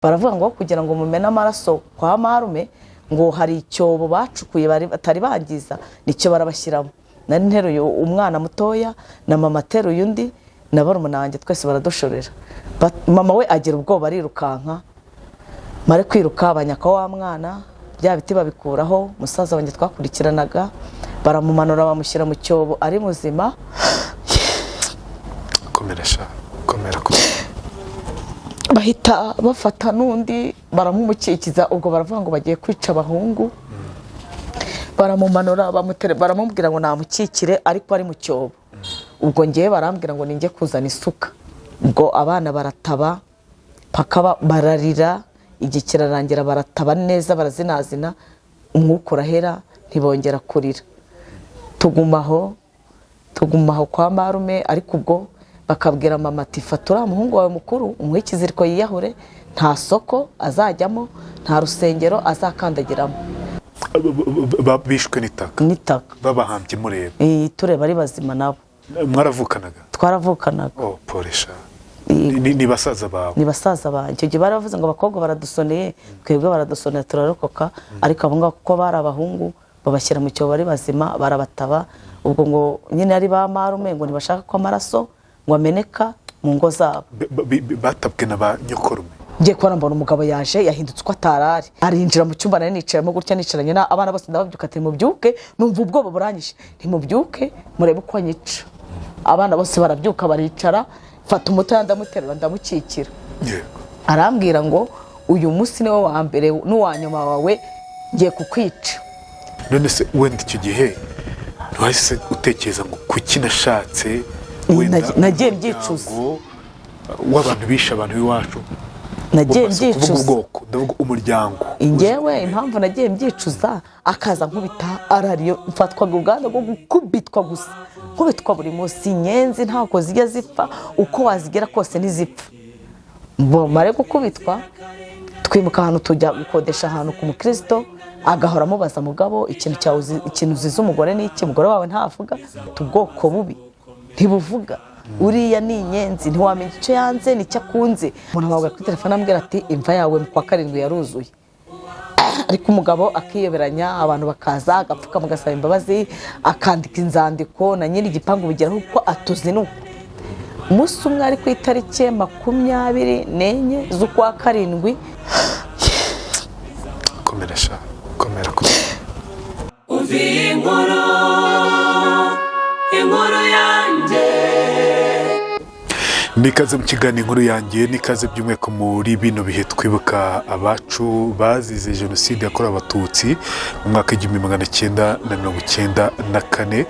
Baravuga ngo kugira ngo mumene amaraso kwa marume, ngo hari icyobo bacukuye batari bangiza, nicyo barabashyiramo. Nari nteruye umwana mutoya na mama ateruye undi na barumuna wanjye, twese baradushorera. Mama we agira ubwoba arirukanka. Mare kwiruka, banyaka wa mwana, bya biti babikuraho. Musaza wanjye twakurikiranaga baramumanura, bamushyira mu cyobo ari muzima. Komera sha, komera, komera. Bahita bafata n'undi baramumukikiza. Ubwo baravuga ngo bagiye kwica abahungu, baramumanura, baramubwira ngo namukikire ariko ari mu cyobo. Ubwo ngewe barambwira ngo ninjye kuzana isuka. Ubwo abana barataba paka bararira, igihe kirarangira barataba neza, barazinazina, umwuka urahera, ntibongera kurira. Tugumaho, tugumaho kwa marume. Ariko ubwo bakabwira mama ati: "Fata uriya muhungu wawe mukuru, umuhe ikiziriko yiyahure, nta soko azajyamo, nta rusengero azakandagiramo." Bishwe n'itaka? N'itaka. Babahambye mureba? Tureba ari bazima nabo. Mwaravukanaga? Twaravukanaga. Oh, pole sha. Yego. Ni basaza bawe? Ni basaza banjye. Icyo gihe baravuze ngo abakobwa baradusoneye, twebwe baradusoneye turarokoka, ariko abo ngabo kuko bari abahungu babashyira mu cyobo ari bazima, barabataba. Ubwo ngo nyine ari ba marume, ngo ntibashaka ko amaraso ngo ameneka mu ngo zabo. Batabwe na ba nyokorume? Ngiye kubona mbona umugabo yaje, yahindutse uko atarari, arinjira mu cyumba nari nicayemo gutya, nicaranye na abana bose. Ndababyuka ati: "Mubyuke, numva ubwoba buranyishe, ntimubyuke murebe uko anyica." Abana bose barabyuka, baricara. Mfata umutoya ndamuterura, ndamukikira. Arambwira ngo: "Uyu munsi niwo wa mbere n'uwa nyuma wawe, ngiye kukwica." None se wenda icyo gihe ntiwahise utekereza ngo kuki nashatse wenda Nagiye mbyicuza. umuryango w'abantu bishe abantu b'iwacu? Nagiye Si ukuvuga mbyicuza. ubwoko, ndavuga umuryango. Njyewe impamvu nagiye mbyicuza, akaza nkubita arariyo, mfatwaga ubwandu bwo gukubitwa gusa, nkubitwa buri munsi. Inyenzi ntabwo zijya zipfa, uko wazigera kose ntizipfa. Mare gukubitwa, twimuka ahantu, tujya gukodesha ahantu ku mukristo, agahora amubaza: "Mugabo, ikintu cyawe ikintu uziza umugore ni iki? Umugore wawe ntavuga." Ubwoko bubi ntibuvuga, uriya ni inyenzi, ntiwamenya icyo yanze n'icyo akunze. Umuntu amuhamagara kuri telefone, ambwira ati: "Imva yawe mu kwa karindwi yaruzuye." Ariko umugabo akiyoberanya, abantu bakaza, agapfukama agasaba imbabazi, akandika inzandiko na nyiri igipangu, bugeraho uko atuzinuka. Umunsi umwe ari ku itariki 24 z'ukwa karindwi. Komera sha, komera, komera. Umva iyi nkuru, inkuru yanjye. Nikaze mu kiganiro Inkuru Yanjye, nikaze by'umwihariko muri bino bihe twibuka abacu bazize Jenoside yakorewe Abatutsi mu mwaka w'1994.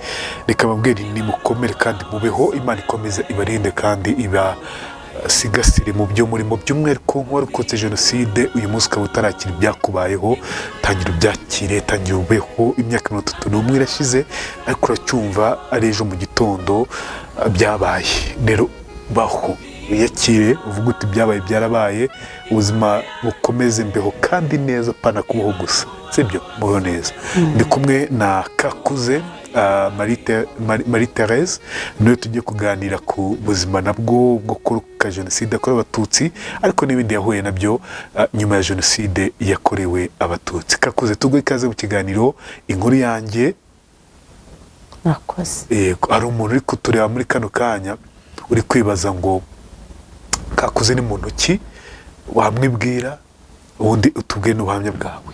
Reka mbabwire, nimukomere kandi mubeho, Imana ikomeze ibarinde kandi ibasigasire mu byo murimo, by'umwihariko nk'uwarokotse Jenoside uyu munsi ukaba utarakira ibyakubayeho. Tangira ubyakire, tangira ubeho. Imyaka 31 irashize, ariko uracyumva ari ejo mu gitondo byabaye. Rero baho, wiyakire, uvuge uti: "Byabaye byarabaye, ubuzima bukomeze, mbeho kandi neza, pana kubaho gusa." Sibyo? Mubeho neza. Ndi kumwe na Kakuze Marie Therese, niwe tugiye kuganira ku buzima nabwo bwo kurokoka Jenoside yakorewe Abatutsi, ariko n'ibindi yahuye nabyo nyuma ya Jenoside yakorewe Abatutsi. Kakuze, tuguhe ikaze mu kiganiro Inkuru Yanjye. Murakoze. Yego, hari umuntu uri kutureba muri kano kanya uri kwibaza ngo Kakuze ni muntu ki? Wamwibwira, ubundi utubwire n'ubuhamya bwawe.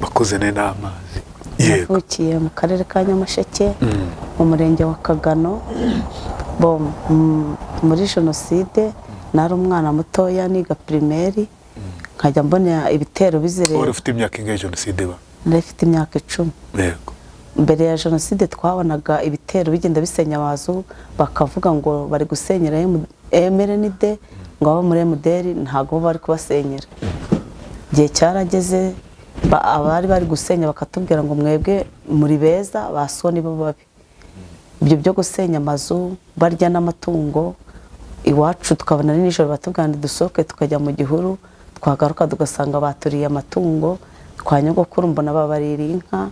Bakoze ne n'amazi, yego. Navukiye mu karere ka Nyamasheke, mu murenge wa Kagano. Bo muri Jenoside nari umwana mutoya, niga primaire, nkajya mbona ibitero bizerera. Wari ufite imyaka ingahe Jenoside ba? Nari mfite imyaka 10. Mbere ya Jenoside twabonaga ibitero bigenda bisenya amazu, bakavuga ngo bari gusenyera MRND, ngo abo muri MDR ntabwo bo bari kubasenyera. Igihe cyarageze, abari bari gusenya bakatubwira ngo: "Mwebwe muri beza, ba so nibo babi." Ibyo byo gusenya amazu, barya n'amatungo iwacu, tukabona ari nijoro batubwira ngo dusohoke, tukajya mu gihuru, twagaruka tugasanga baturiye amatungo. Kwa nyogokuru mbona babaririye inka.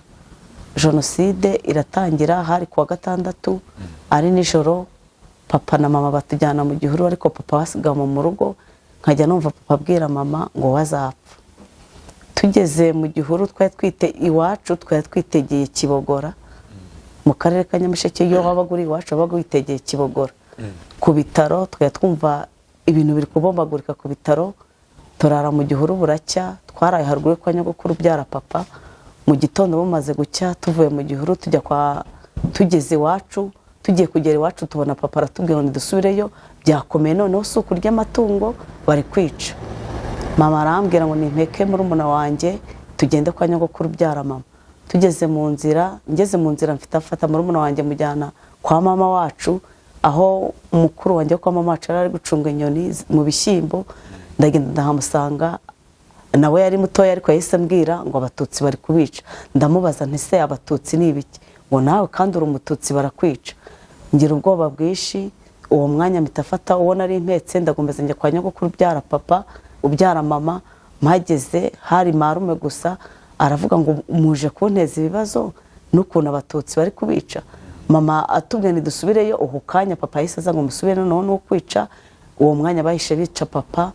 Jenoside iratangira, hari kuwa gatandatu ari nijoro, papa na mama batujyana mu gihuru, ariko papa basigama mu rugo. Nkajya numva papa abwira mama ngo wazapfa. Tugeze mu gihuru twari twite iwacu, twari twitegeye Kibogora mu karere ka Nyamasheke. Iyo wabaga uri iwacu wabaga witegeye Kibogora. Ku bitaro twari twumva ibintu biri kubombagurika ku bitaro. Turara mu gihuru buracya, twaraye haruguru kwa nyogokuru ubyara papa. Mu gitondo bumaze gucya tuvuye mu gihuru tujya kwa, tugeze iwacu, tugiye kugera iwacu tubona papa aratubwira ngo dusubireyo, byakomeye noneho si ukurya amatungo bari kwica. Mama arambwira ngo nimpeke murumuna wanjye tugende kwa nyogokuru ubyara mama. Tugeze mu nzira, ngeze mu nzira mfite afata murumuna wanjye mujyana kwa mama wacu, aho umukuru wanjye kwa mama wacu yari ari gucunga inyoni mu bishyimbo. Ndagenda ndahamusanga, nawe yari mutoya ariko yahise ambwira ngo abatutsi bari kubica. Ndamubaza nti se abatutsi ni ibiki? Ngo nawe kandi uri umututsi barakwica. Ngira ubwoba bwinshi. Uwo mwanya mpita afata uwo nari mpetse ndagomeza njya kwa nyogokuru ubyara papa ubyara mama. Mpageze hari marume gusa, aravuga ngo muje kunteza ibibazo n'ukuntu abatutsi bari kubica. Mama atubwiye ntidusubireyo. Uhu kanya papa yahise aza ngo musubire noneho n'ukwica. Uwo mwanya bahishe bica papa.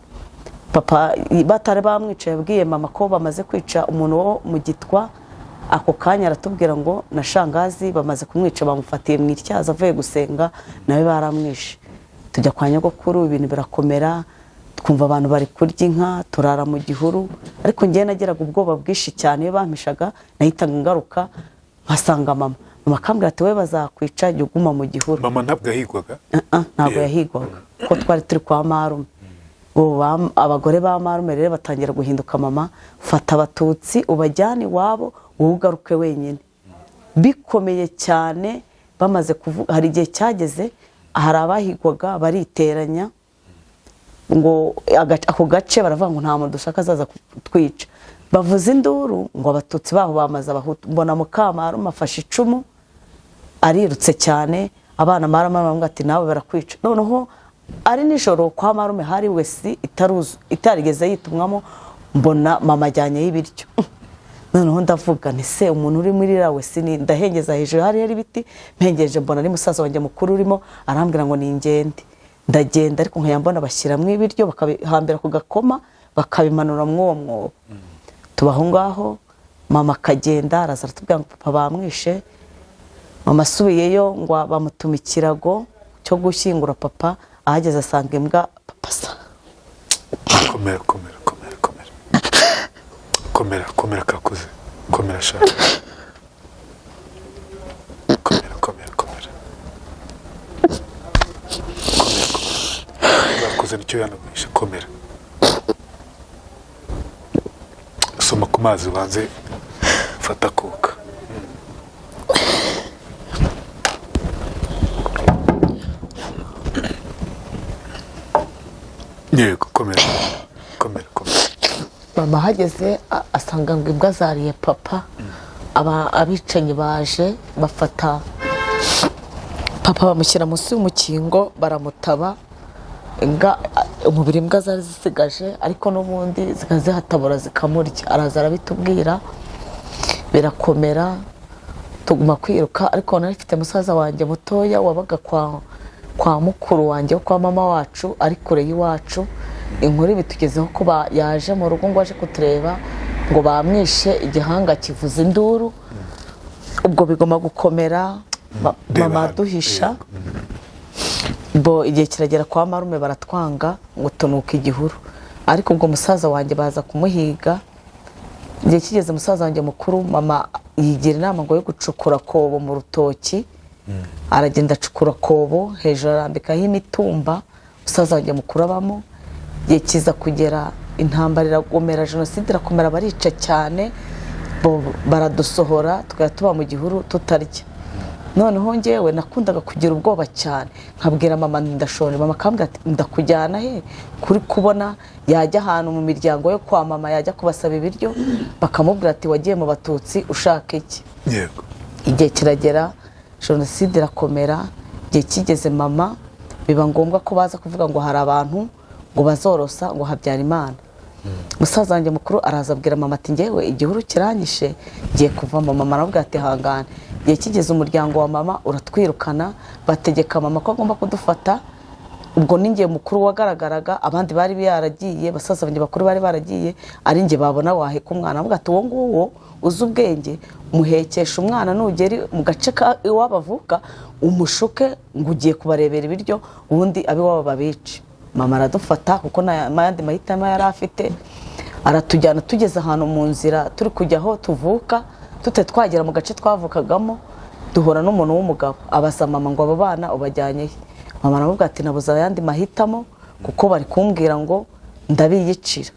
Papa batari bamwica yabwiye mama ko bamaze kwica umuntu wo mu Gitwa. Ako kanya aratubwira ngo na shangazi bamaze kumwica, bamufatiye mu ityazo avuye gusenga, nawe baramwishe. Tujya kwa nyogokuru ibintu birakomera, twumva abantu bari kurya inka, turara mu gihuru. Ariko njye nageraga ubwoba bwinshi cyane, iyo bampishaga nahitaga ngaruka nkasanga mama. Mama akambwira ati we bazakwica jya uguma mu gihuru. Mama ntabwo yahigwaga? Ntabwo yahigwaga kuko twari turi kwa marume. Abagore ba marume rero batangira guhinduka mama, fata abatutsi ubajyane iwabo wowe ugaruke wenyine. Bikomeye cyane. Bamaze kuvuga, hari igihe cyageze hari abahigwaga bariteranya ngo ako gace baravuga ngo nta muntu dushaka azaza kutwica. Bavuza induru ngo abatutsi baho bamaze abahutu. Mbona mukamarume afashe icumu arirutse cyane, abana marume bamwe ati nawe barakwica. Noneho ari nijoro kwa marume hari wesi itarigeze yitumwamo, mbona mama ajyanyeyo ibiryo. Noneho ndavuga nti se umuntu uri muri iriya wesi ni, ndahengeza hejuru hari ibiti, mpengeje mbona ari musaza wanjye mukuru urimo, arambwira ngo ningende. Ndagenda ariko nkaya mbona bashyiramo ibiryo bakabihambira ku gakoma bakabimanura mw'uwo mwobo. Tubaho ngaho, mama akagenda araza aratubwira ngo papa bamwishe. Mama asubiyeyo ngo bamutuma ikirago cyo gushyingura papa, ahageze asanga imbwa papa sa. Komera komera komera komera komera komera kakuze komera sha komera komera komera komera komera nicyo yanagwishe. Komera, soma ku mazi ubanze fata kuka. Yego komera komera komera. Mama ahageze asanga ngo imbwa zariye papa. Abicanyi baje bafata papa bamushyira munsi y'umukingo baramutaba. Imbwa umubiri imbwa zari zisigaje ariko n'ubundi zikazihatabura zikamurya. Araza arabitubwira birakomera, tuguma kwiruka. Ariko nari mfite musaza wanjye mutoya wabaga kwa mukuru wanjye kwa mama wacu ari kure y'iwacu. Inkuru bitugezeho ko yaje mu rugo ngo aje kutureba ngo bamwishe, igihanga kivuza induru. Ubwo bigoma gukomera, mama duhisha. Bo igihe kiragera kwa marume baratwanga ngo tunuka igihuru. Ariko ubwo musaza wanjye baza kumuhiga. Igihe kigeze musaza wanjye mukuru mama yigira inama ngo yo gucukura kobo mu rutoki. Aragenda acukura kobo hejuru arambikaho imitumba musaza wanjye mukuru abamo. Igihe kiza kugera intambara iragomera, jenoside irakomera, barica cyane, baradusohora tukajya tuba mu gihuru tutarya. Noneho njyewe nakundaga kugira ubwoba cyane, nkabwira mama ndashonje. Mama akambwira ati ndakujyana he kuri kubona yajya ahantu mu miryango yo kwa mama yajya kubasaba ibiryo bakamubwira ati wagiye mu batutsi ushaka iki. Yego. Igihe kiragera jenoside irakomera. Igihe kigeze mama biba ngombwa ko baza kuvuga ngo hari abantu ngo bazorosa ngo Habyarimana. Musaza wanjye mukuru araza abwira mama ati njyewe igihuru kiranyishe ngiye kuvamo. Mama aravuga ati hangane. Igihe kigeze umuryango wa mama uratwirukana, bategeka mama ko agomba kudufata Ubwo ninjye mukuru wagaragaraga, abandi bari baragiye, basaza banjye bakuru bari baragiye, ari njye babona waheka umwana. Avuga ati uwo nguwo uzi ubwenge, muhekesha umwana, nugeri mu gace ka iwabo avuka umushuke ngo ugiye kubarebera ibiryo, ubundi ab'iwabo babice. Mama aradufata kuko nta yandi mahitamo yari afite, aratujyana. Tugeze ahantu mu nzira turi kujya aho tuvuka, tute twagera mu gace twavukagamo, duhura n'umuntu w'umugabo, abaza mama ngo abo bana ubajyanye he? Mama aramubwira ati nabuze ayandi mahitamo kuko bari kumbwira ngo ndabiyicira.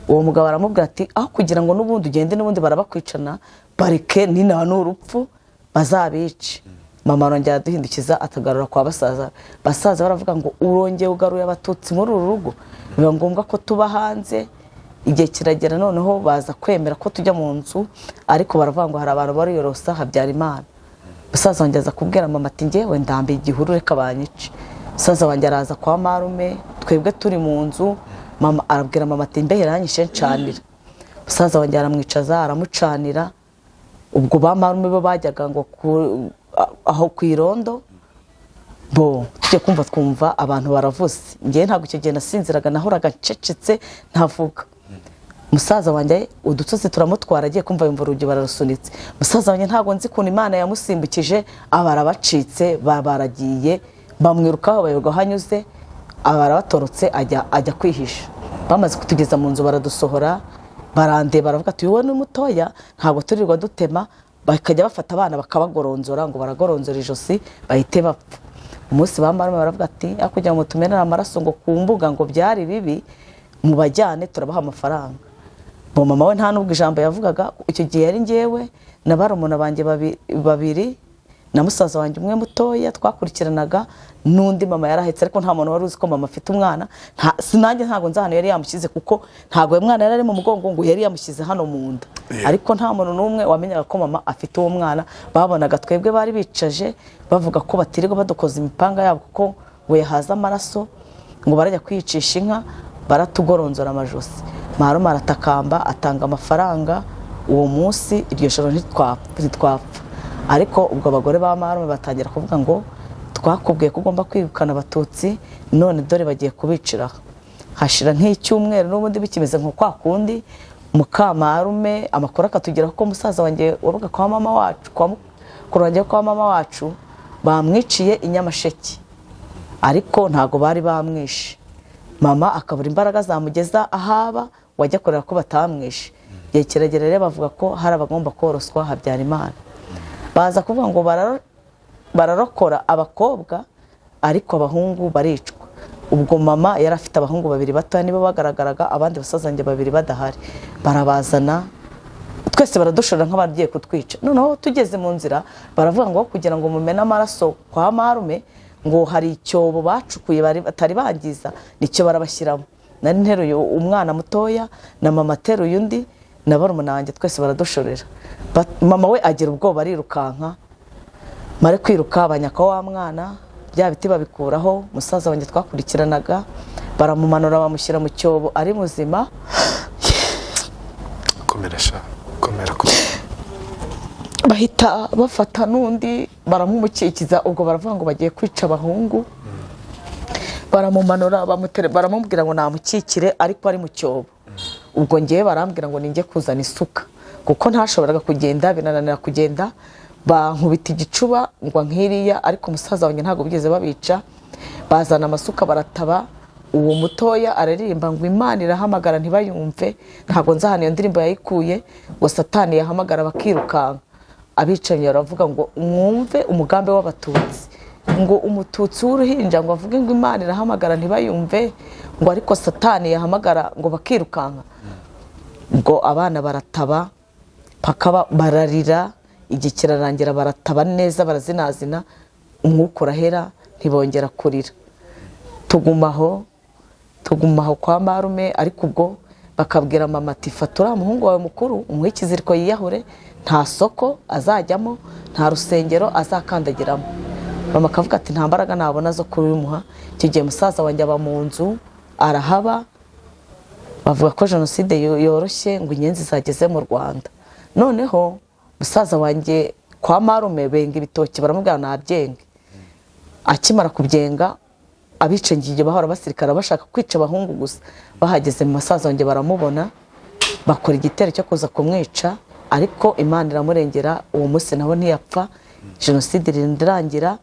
Uwo mugabo aramubwira ati aho kugira ngo n'ubundi ugende n'ubundi barabakwicana, bareke nina n'urupfu bazabice. Mama arongera aduhindukiza atagarura kwa basaza. Basaza baravuga ngo urongeye ugaruye abatutsi muri uru rugo. Biba ngombwa ko tuba hanze. Igihe kiragera noneho baza kwemera ko tujya mu nzu, ariko baravuga ngo hari abantu bariyorosa Habyarimana. Musaza wanjye aza kubwira mama ati njyewe ndambiye igihuru, reka banyice. Musaza wanjye araza kwa marume, twebwe turi mu nzu. Mama arabwira mama ati mbe yaranyishe ncanira. Musaza wanjye aramwicaza aramucanira. Ubwo ba marume bo bajyaga ngo aho ku irondo, bo tujye kumva twumva abantu baravuze. Njyewe ntabwo icyo gihe nasinziraga, nahoraga ncecetse ntavuga. Musaza wanjye udutsozi turamutwara, agiye kumva yumva urugi bararusunitse. Musaza wanjye ntabwo nzi ukuntu Imana yamusimbukije, aba arabacitse, baragiye bamwirukaho, bayoberwa aho anyuze, aba arabatorotse ajya kwihisha. Bamaze kutugeza mu nzu baradusohora, barandeba baravuga ati wowe ni mutoya ntabwo turirwa dutema. Bakajya bafata abana bakabagoronzora ngo baragoronzora ijosi bahite bapfa. Umunsi ba marume baravuga ati aho kugira ngo tumenere amaraso ngo ku mbuga ngo byari bibi, mubajyane turabaha amafaranga. Bo mama we nta nubwo ijambo yavugaga icyo gihe, yari njyewe na barumuna banjye babiri na musaza wanjye umwe mutoya twakurikiranaga, n'undi mama yarahetse, ariko nta muntu wari uzi ko mama afite umwana. Sinanjye ntabwo nzi ahantu yari yamushyize, kuko ntabwo uyu mwana yari ari mu mugongo ngo yari yamushyize hano mu nda. Ariko nta muntu n'umwe wamenyaga ko mama afite uwo mwana. Babonaga twebwe bari bicaje bavuga ko batirirwa badukoza imipanga yabo kuko ngo yahaza amaraso, ngo barajya kwiyicisha inka, baratugoronzora amajosi. Marume aratakamba atanga amafaranga. Uwo munsi iryo joro ntitwapfa. Ariko ubwo abagore ba marume batangira kuvuga ngo twakubwiye ko ugomba kwirukana abatutsi, none dore bagiye kubiciraho. Hashira nk'icyumweru n'ubundi bikimeze nko kwa kundi, mukamarume amakuru akatugeraho ko musaza wanjye wabaga kwa mama wacu, kwa mukuru wanjye kwa mama wacu, bamwiciye i Nyamasheke, ariko ntago bari bamwishe. Mama akabura imbaraga zamugeza ahaba wajya kureba ko batamwishe. Igihe kiragera rero bavuga ko hari abagomba koroswa Habyarimana. Baza kuvuga ngo bararokora abakobwa ariko abahungu baricwa. Ubwo mama yari afite abahungu babiri batoya nibo bagaragaraga, abandi basazanjye babiri badahari. Barabazana twese baradushora nk'abagiye kutwica. Noneho tugeze mu nzira baravuga ngo kugira ngo mumene amaraso kwa marume, ngo hari icyobo bacukuye batari bangiza, nicyo barabashyiramo. Nari nteruye umwana mutoya na mama ateruye undi na barumuna wanjye, twese baradushorera. Mama we agira ubwoba arirukanka, mare kwiruka banyaka wa mwana, bya biti babikuraho. Musaza wanjye twakurikiranaga baramumanura bamushyira mu cyobo ari muzima. Komera sha, komera. Bahita bafata n'undi baramumukikiza. Ubwo baravuga ngo bagiye kwica abahungu, baramumanura baramubwira ngo namukikire ariko ari mu cyobo. Ubwo ngiye barambwira ngo ninjye kuzana isuka kuko ntashoboraga kugenda, binananira kugenda, bankubita igicuba ngo nkiriya, ariko musaza wanjye ntabwo bigeze babica. Bazana amasuka barataba. Uwo mutoya araririmba ngo Imana irahamagara ntibayumve, ntabwo nzi ahantu iyo ndirimbo yayikuye, ngo Satani yahamagara bakirukanka. Abicanyi baravuga ngo mwumve umugambi w'abatutsi, ngo umututsi w'uruhinja ngo avuge ngo Imana irahamagara ntibayumve, ngo ariko Satani yahamagara ngo bakirukanka. Ngo abana barataba paka bararira, igihe kirarangira barataba neza barazinazina, umwuka urahera ntibongera kurira. Tugumaho kwa marume. Ariko ubwo bakabwira mama ati fata uriya muhungu wawe mukuru umuhe ikiziriko yiyahure, nta soko azajyamo, nta rusengero azakandagiramo. Mama akavuga ati nta mbaraga nabona zo kubimuha. Icyo gihe musaza wanjye aba mu nzu arahaba. Bavuga ko jenoside yoroshye ngo inyenzi zageze mu Rwanda. Noneho musaza wanjye kwa marume benga ibitoki baramubwira nabyenge. Akimara kubyenga Abicanyi bahora basirikara bashaka kwica abahungu gusa. Bahageze mu masaza wanjye baramubona, bakora igitero cyo kuza kumwica, ariko Imana iramurengera. Uwo munsi naho ntiyapfa. Jenoside irangira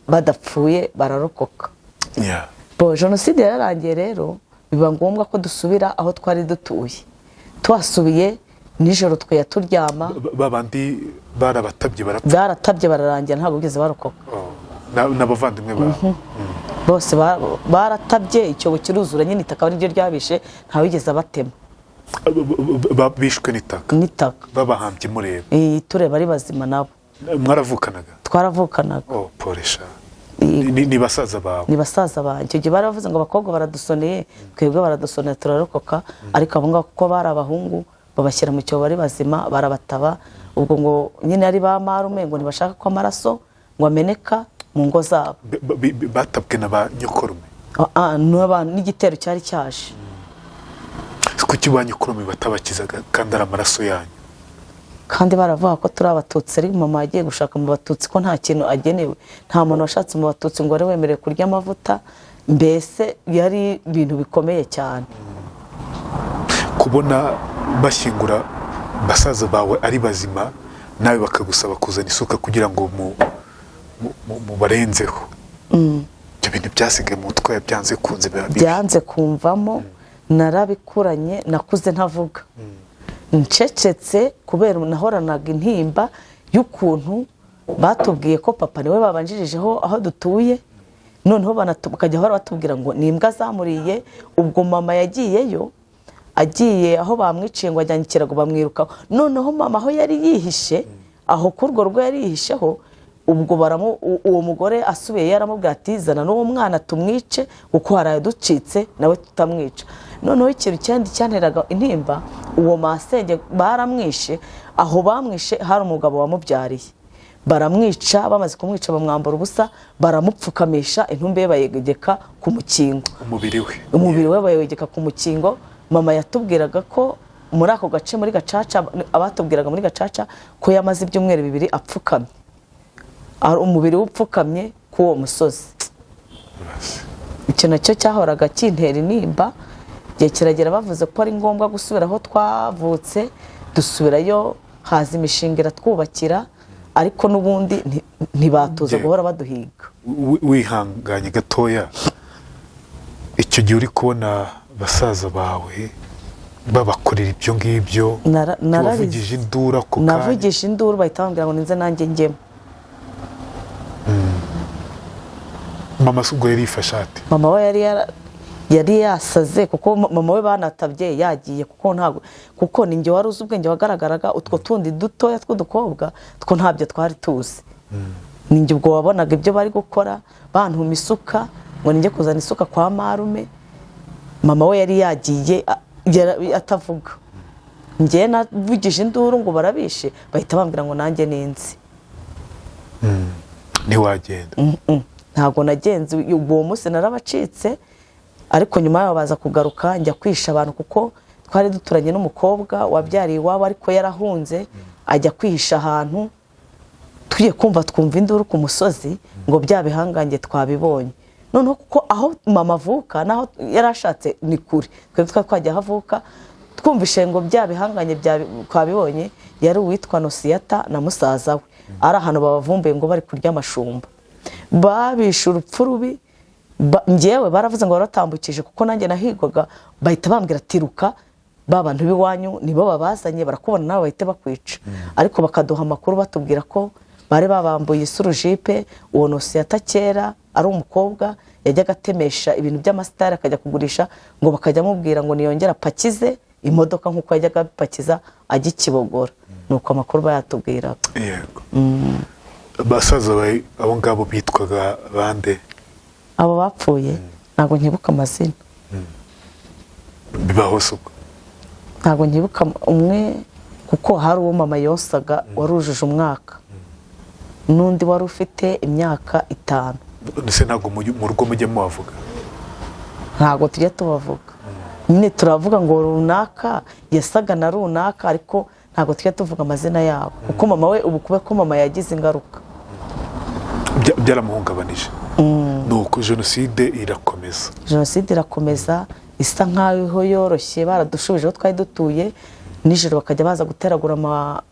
badapfuye, bararokoka. Bo jenoside yararangiye rero, biba ngombwa ko dusubira aho twari dutuye. Tuhasubiye nijoro tweya turyama. Babandi barabatabye barapfa? Baratabye bararangira, ntabwo bigeze barokoka. Oh, n'abavandimwe bawe? Bose baratabye, icyobo kiruzura nyine, itaka ari ryo ryabishe, ntawigeze abatema. Bishwe n'itaka? N'itaka. Babahambye mureba? Tureba ari bazima nabo. Mwaravukanaga? Twaravukanaga. Oh, poresha. Yego. Ni basaza bawe? Ni basaza banjye. Icyo gihe baravuze ngo abakobwa baradusoneye, twebwe baradusoneye turarokoka, ariko abo ngabo kuko bari abahungu babashyira mu cyobo ari bazima, barabataba. Ubwo ngo nyine ari ba marume, ngo ntibashaka ko amaraso ngo ameneka mu ngo zabo. Batabwe na ba nyokorume? N'igitero cyari cyaje. Kuki ba nyokorume batabakizaga kandi ari amaraso yanyu? Kandi baravuga ko turi abatutsi, ariko mama yagiye gushaka mu batutsi ko nta kintu agenewe. Nta muntu washatse mu batutsi ngo wari wemerewe kurya amavuta. Mbese yari ibintu bikomeye cyane. Kubona bashyingura basaza bawe ari bazima, nawe bakagusaba kuzana isuka kugira ngo mubarenzeho, ibyo bintu byasigaye mu mutwe wawe, byanze kunze biba bibi. Byanze kumvamo. Narabikuranye, nakuze ntavuga, ncecetse, kubera nahoranaga intimba y'ukuntu batubwiye ko papa niwe babanjirijeho aho dutuye. Noneho bakajya bahora batubwira ngo ni imbwa zamuriye. Ubwo mama yagiyeyo, agiye aho bamwiciye ngo ajyanye ikirago, bamwirukaho. Noneho mama aho yari yihishe, aho kuri urwo rugo yari yihisheho, ubwo uwo mugore asubiye yaramubwira ati: "Zana n'uwo mwana tumwice, kuko hari aducitse nawe tutamwica." Noneho ikintu cyandi cyanteraga intimba, uwo masenge baramwishe. Aho bamwishe hari umugabo wamubyariye, baramwica. Bamaze kumwica bamwambura ubusa, baramupfukamisha, intumbi ye bayegeka ku mukingo. Umubiri we? Umubiri we bayegeka ku mukingo. Mama yatubwiraga ko muri ako gace, muri gacaca, abatubwiraga muri gacaca ko yamaze ibyumweru 2 apfukamye, ari umubiri we upfukamye k'uwo musozi. Icyo nacyo cyahoraga kintera intimba. Igihe kiragera bavuze ko ari ngombwa gusubira aho twavutse, dusubirayo, haza imishinga iratwubakira, ariko n'ubundi ntibatuza guhora baduhiga. Wihanganye gatoya, icyo gihe uri kubona basaza bawe babakorera ibyo ngibyo, Nararize. wavugije induru ako kanya? Navugije induru, bahita bambwira ngo ninze nanjye njyemo. Mama se ubwo yari yifashe ate? Mama we yari yasaze, kuko mama we banatabye yagiye, kuko ntabwo, kuko ni njye wari uzi ubwenge wagaragaraga. Utwo tundi dutoya tw'udukobwa two ntabyo twari tuzi. Ni njye ubwo wabonaga ibyo bari gukora, bantuma isuka ngo ninjye kuzana isuka kwa marume. Mama we yari yagiye, atavuga. Njye navugije induru ngo barabishe, bahita bambwira ngo nanjye ninzi. Ntiwagenda? Ntabwo nagenze. Uwo munsi narabacitse, ariko nyuma yaho baza kugaruka, njya kwisha abantu, kuko twari duturanye n'umukobwa wabyariye iwabo, ariko yarahunze ajya kwihisha ahantu. Tugiye kumva twumva induru ku musozi ngo bya bihangange twabibonye. Noneho kuko aho mama avuka naho yari ashatse ni kure, twebwe twari twajya aho avuka. Twumvishe ngo bya bihangange twabibonye, yari uwitwa Nosiyata na musaza we, ari ahantu babavumbuye ngo bari kurya amashumba. Babishe urupfu rubi. Njyewe baravuze ngo baratambukije, kuko nanjye nahigwaga, bahita bambwira ati: "Ruka, ba bantu b'iwanyu nibo babazanye, barakubona nawe bahite bakwica." Ariko bakaduha amakuru batubwira ko bari babambuye isurujipe. Uwo Nosiyata kera ari umukobwa yajyaga atemesha ibintu by'amasitari akajya kugurisha, ngo bakajya amubwira ngo niyongere apakize imodoka nk'uko yajyaga apakiza ajya i Kibogora. Nuko amakuru bayatubwiraga. Yego. Basaza bawe abo ngabo bitwaga bande? Abo bapfuye ntabwo nkibuka amazina. Bibaho se ubwo? Ntabwo nkibuka umwe, kuko hari uwo mama yosaga wari ujuje umwaka, n'undi wari ufite imyaka 5. Ese ntabwo mu rugo mujya mubavuga? Ntabwo tujya tubavuga. Nyine turavuga ngo runaka yasaga na runaka, ariko ntabwo tujya tuvuga amazina yabo, kuko mama we ubu, kuba ko mama yagize ingaruka. Byaramuhungabanije. Nuko jenoside irakomeza. Jenoside irakomeza isa nkaho yoroshye, baradushubije aho twari dutuye. Nijoro bakajya baza guteragura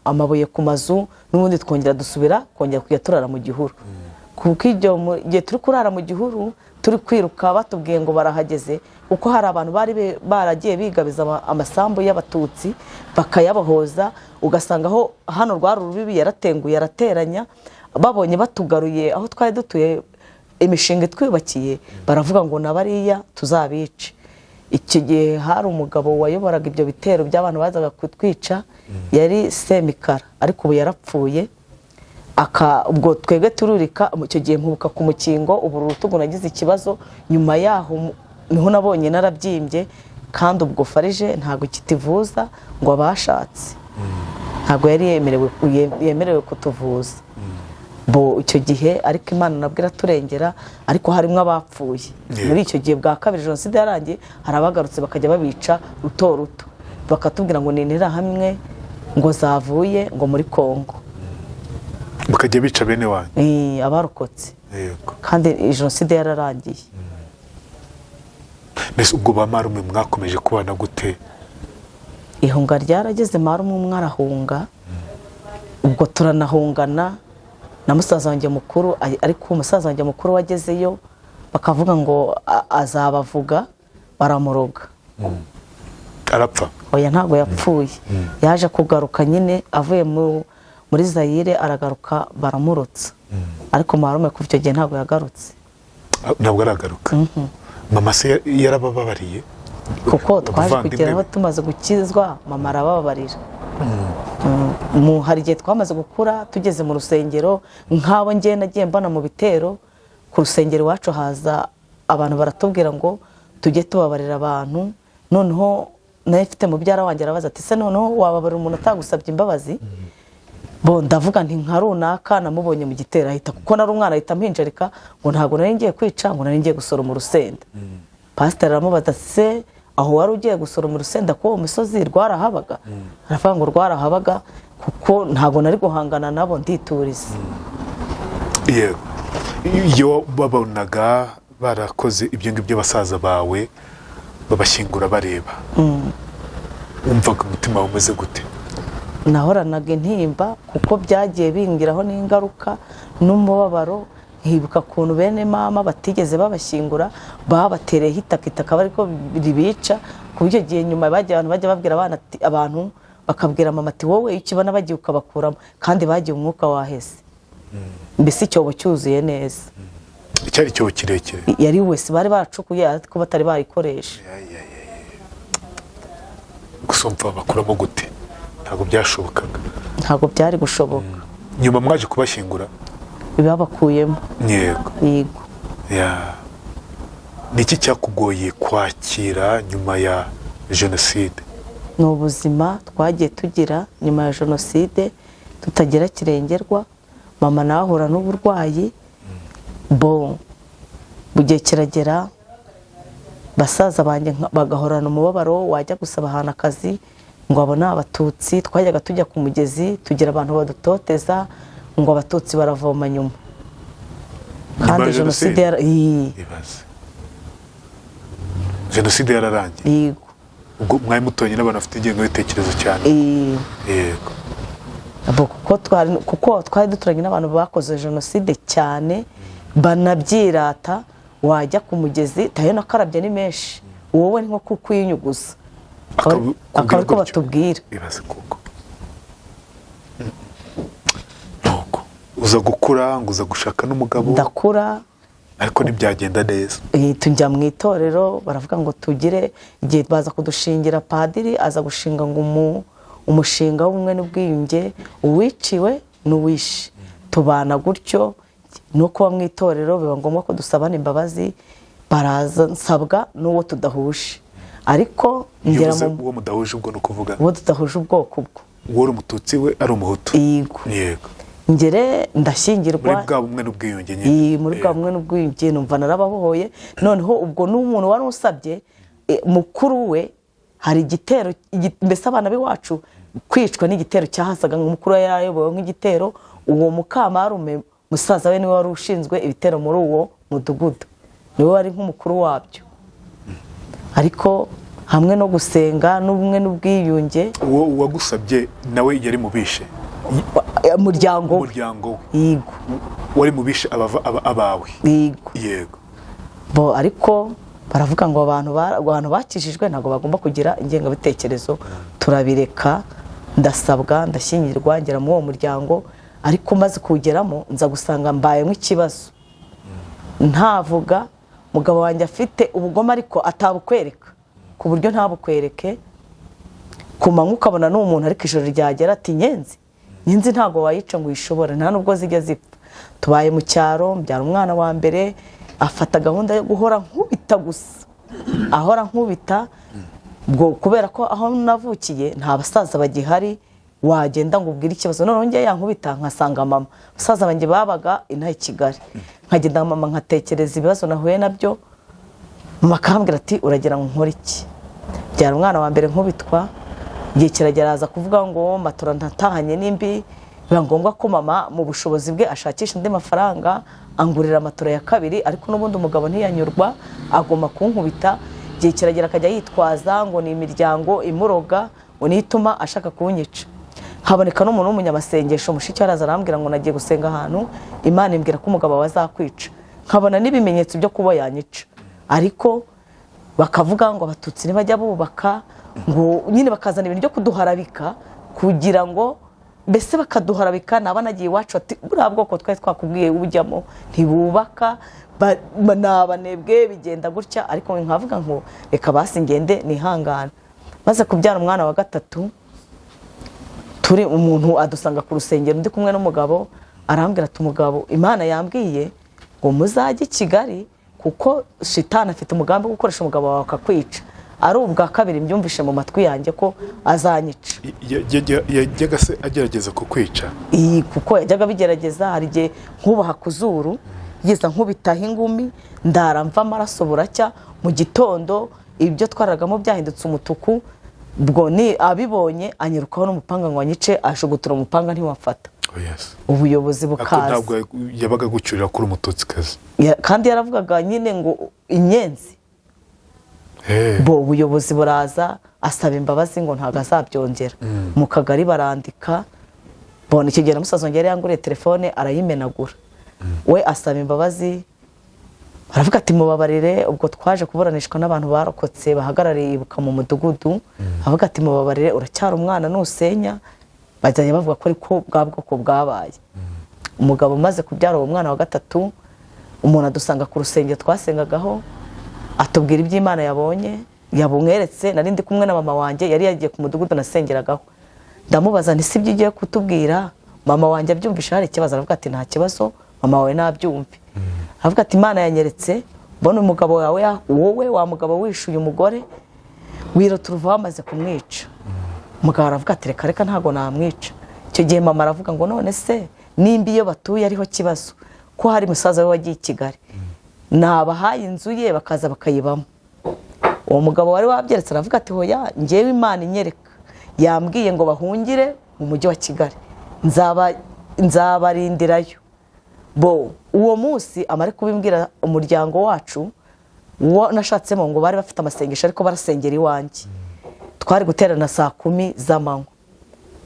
amabuye ku mazu, n'ubundi twongera dusubira kongera kujya turara mu gihuru. Kuko ibyo gihe turi kurara mu gihuru turi kwiruka, batubwiye ngo barahageze, kuko hari abantu bari baragiye bigabiza amasambu y'Abatutsi bakayabahoza, ugasanga aho hano rwari urubibi yaratenguye arateranya. Babonye batugaruye aho twari dutuye, imishinga itwubakiye, baravuga ngo na bariya tuzabice. Icyo gihe hari umugabo wayoboraga ibyo bitero by'abantu bazaga kutwica, yari Semikara, ariko ubu yarapfuye. Ubwo twebwe tururika. Icyo gihe mpubuka ku mukingo, ubu urutugu nagize ikibazo. Nyuma yaho niho nabonye narabyimbye, kandi ubwo farije ntabwo kitivuza ngo abashatse, ntabwo yari yemerewe kutuvuza bo icyo gihe. Ariko Imana nabwo iraturengera, ariko harimo abapfuye. Muri icyo gihe bwa kabiri jenoside yarangiye, hari abagarutse bakajya babica ruto ruto, bakatubwira ngo ni interahamwe ngo zavuye ngo muri Kongo, bakajya bica bene wanyu, abarokotse. Kandi jenoside yararangiye. Mbese ubwo ba marume mwakomeje kubana gute? Ihunga ryarageze, marume umwe arahunga, ubwo turanahungana na musaza wanjye mukuru. Ariko umusaza wanjye mukuru wagezeyo bakavuga ngo azabavuga, baramuroga. Arapfa? Oya, ntabwo yapfuye. Yaje kugaruka nyine avuye muri Zayire, aragaruka baramurotsa. Ariko marume kuva icyo gihe ntabwo yagarutse. Ntabwo aragaruka. Mama se yarabababariye? Kuko twaje kugeraho tumaze gukizwa, mama arababarira. Hari igihe twamaze gukura tugeze mu rusengero, nk'abo ngiye nagiye mbona mu bitero ku rusengero iwacu, haza abantu baratubwira ngo tujye tubabarira abantu. Noneho nawe mfite mubyara wanjye arabaza ati se noneho wababarira umuntu atagusabye imbabazi? Bo ndavuga nti nka runaka namubonye mu gitero, ahita, kuko nari umwana, ahita ampinjarika ngo ntabwo nari ngiye kwica, ngo nari ngiye gusoroma urusenda. Pasiteri aramubaza se aho wari ugiye gusoroma urusenda ko uwo musozi rwarahabaga? Aravuga ngo rwarahabaga, kuko ntabwo nari guhangana nabo, ndituriza. Yego, iyo babonaga barakoze ibyo ngibyo basaza bawe babashyingura bareba, wumvaga umutima umeze gute? Nahoranaga intimba, kuko byagiye bingiraho n'ingaruka n'umubabaro. Nkibuka ukuntu bene mama batigeze babashyingura, babatereyeho itaka, itaka ariko ribica. Ku buryo gihe nyuma bagiye abantu bajya babwira abana, abantu bakabwira mama ati wowe iyo ukibona bagiye ukabakuramo, kandi bagiye umwuka waheze, mbese icyobo cyuzuye neza. Icyari icyobo kirekire yari wese bari bacukuye, ariko batari bayikoresha. Gusumva bakuramo gute? Ntabwo byashobokaga, ntabwo byari gushoboka. Nyuma mwaje kubashyingura babakuyemo. Yego. Yego. Ni iki cyakugoye kwakira nyuma ya jenoside? Ni ubuzima twagiye tugira nyuma ya jenoside, tutagira kirengerwa. Mama nawe ahura n'uburwayi, bo bugiye kiragera, basaza banjye bagahorana umubabaro. Wajya gusaba ahantu akazi ngo abone Abatutsi, twajyaga tujya ku mugezi tugira abantu badutoteza ngo Abatutsi baravoma nyuma. Kandi jenoside jenoside yararangiye. Yego. Ubwo mwari mutonye n'abantu bafite ingengabitekerezo cyane. Yego. Kuko twari duturanye n'abantu bakoze jenoside cyane banabyirata. Wajya ku mugezi tayo nakarabye ni menshi, wowe nko kukwinyuguza akaba ariko batubwira. Ibaze kuko nuko uza gukura ngo uza gushaka n'umugabo. Ndakura ariko ntibyagenda neza. Tujya mu itorero, baravuga ngo tugire igihe baza kudushingira padiri, aza gushinga ngo umushinga w'ubumwe n'ubwiyunge, uwiciwe n'uwishe. Tubana gutyo no kuba mu itorero biba ngombwa ko dusabana imbabazi, baraza nsabwa n'uwo tudahuje. Ariko ngera mu uwo mudahuje ubwo no kuvuga uwo tudahuje ubwoko ubwo, uwo uri Umututsi we ari Umuhutu. Yego. Yego. Ngere ndashyingirwa muri bwa bumwe n'ubwiyunge nyine. Muri bwa bumwe n'ubwiyunge numva narababohoye. Noneho ubwo n'umuntu wari usabye mukuru we, hari igitero, mbese abana b'iwacu kwicwa n'igitero cyahasaga ngo mukuru we yayobowe nk'igitero. Uwo mukamarume musaza we niwe wari ushinzwe ibitero muri uwo Mudugudu, niwe wari nk'umukuru wabyo. Ariko hamwe no gusenga n'ubumwe n'ubwiyunge. Uwo uwagusabye nawe yari mu bishe? Umuryango we. Umuryango we? Yego. Wari mu bishe abawe? Yego. Yego. Bo ariko baravuga ngo abantu bakijijwe ntabwo bagomba kugira ingengabitekerezo, turabireka. Ndasabwa, ndashyingirwa, ngera muri uwo muryango, ariko maze kuwugeramo nza gusanga mbayemo ikibazo. Ntavuga, umugabo wanjye afite ubugome ariko atabukwereka, ku buryo ntabukwereke. Ku manywa ukabona ni umuntu, ariko ijoro ryagera ati nyenzi nyenzi ntabwo wayica ngo uyishobore, nta nubwo zijya zipfa. Tubaye mu cyaro, mbyara umwana wa mbere, afata gahunda yo guhora nkubita gusa, ahora nkubita. Ubwo kubera ko aho navukiye nta basaza bagihari wagenda ngo ubwire ikibazo, noneho njye yankubita nkasanga mama, basaza banjye babaga inaha i Kigali, nkagenda mama nkatekereza ibibazo nahuye nabyo, mama akambwira ati uragira ngo nkore iki? Byara umwana wa mbere nkubitwa, igihe kiragera aza kuvuga ngo matora ntatahanye n'imbi, biba ngombwa ko mama mu bushobozi bwe ashakisha andi mafaranga angurira matora ya kabiri, ariko n'ubundi umugabo ntiyanyurwa agomba kunkubita. Igihe kiragera akajya yitwaza ngo ni imiryango imuroga, ngo niyo ituma ashaka kunyica. Haboneka n'umuntu w'umunyamasengesho, mushiki we araza arambwira ngo nagiye gusenga ahantu Imana imbwira ko umugabo wawe azakwica, nkabona n'ibimenyetso byo kuba yanyica. Ariko bakavuga ngo Abatutsi ntibajya bubaka, ngo nyine bakazana ibintu byo kuduharabika kugira ngo mbese bakaduharabika. Naba nagiye iwacu ati buriya bwoko twari twakubwiye ujyamo ntibubaka, ni abanebwe, bigenda gutya. Ariko nkavuga ngo reka basi ngende nihangana. Maze kubyara umwana wa gatatu, turi umuntu adusanga ku rusengero, ndi kumwe n'umugabo, arambwira ati umugabo Imana yambwiye ngo muzajye i Kigali kuko shitani afite umugambi wo gukoresha umugabo wawe akakwica. Ari ubwa kabiri mbyumvishe mu matwi yanjye ko azanyica. Yajyaga se agerageza kukwica? Iyi kuko yajyaga abigerageza. Hari igihe nkubaha ku zuru yigeze nkubitaho ingumi, ndara mva amaraso buracya mu gitondo, ibyo twaragamo byahindutse umutuku. Ubwo ni abibonye anyirukaho n'umupanga ngo anyice, ashugutura umupanga ntiwafata. Oh, yes. Ubuyobozi Ariko bukaza. ntabwo yabaga agucyurira kuri umututsikazi? Kandi yaravugaga nyine ngo inyenzi. Bo ubuyobozi buraza, asaba imbabazi ngo ntabwo azabyongera. Mu kagari barandika, bona icyo gihe na musaza wanjye yari yanguriye telefone arayimenagura, we asaba imbabazi, baravuga ati mubabarire. Ubwo twaje kuburanishwa n'abantu barokotse bahagarariye Ibuka mu mudugudu, avuga ati mubabarire, uracyari umwana nusenya. Bajyanye bavuga ko ariko bwa bwoko bwabaye. Umugabo umaze kubyara uwo mwana wa gatatu, umuntu adusanga ku rusengero twasengagaho, atubwira iby'Imana yabonye yabumweretse. Nari ndi kumwe na mama wanjye, yari yagiye ku mudugudu nasengeragaho. Ndamubaza nti si ibyo ugiye kutubwira mama wanjye abyumvishe hari ikibazo? Aravuga ati nta kibazo, mama wawe nabyumve. Aravuga ati Imana yanyeretse mbona umugabo wawe, wowe wa mugabo wishuye umugore wirota uruva wamaze kumwica. Umugabo aravuga ati reka reka ntabwo namwica. Icyo gihe mama aravuga ngo none se nimba iyo batuye ariho kibazo, ko hari musaza we wagiye i Kigali, nabahaye inzu ye bakaza bakayibamo. Uwo mugabo wari wabyeretse aravuga ati hoya, njyewe Imana inyereka yambwiye ngo bahungire mu mujyi wa Kigali, nzabarindirayo. Bo uwo munsi amare kubimbwira, umuryango wacu uwo nashatsemo ngo bari bafite amasengesho ariko barasengera iwanjye, twari guterana saa 10 z'amanywa.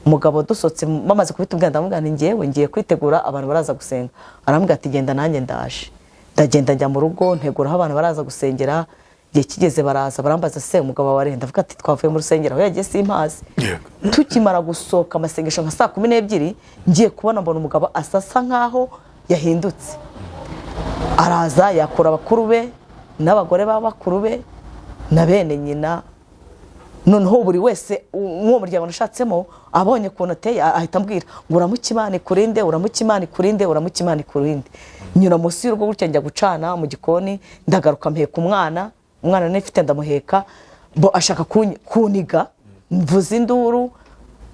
Umugabo dusohotse bamaze kubitubwira, ndamubwira nti njyewe ngiye kwitegura abantu baraza gusenga. Arambwira ati genda nanjye ndaje. Ndagenda njya mu rugo ntegura aho abantu baraza gusengera. Igihe kigeze baraza barambaza se umugabo wawe? Ndavuga ati twavuye mu rusengero, aho yagiye simpazi. Tukimara gusohoka amasengesho nka saa 12, ngiye kubona mbona umugabo asasa nkaho yahindutse, araza yakura abakuru be n'abagore b'abakuru be na bene nyina. Noneho buri wese uwo muryango nashatsemo abonye ukuntu ateye ahita ambwira ngo uramuke Imana ikurinde, uramuke Imana ikurinde, uramuke Imana ikurinde. Nyura munsi y'urugo gutya njya gucana mu gikoni, ndagaruka mpeka umwana, umwana nifite ndamuheka, bo ashaka kuniga, mvuza induru.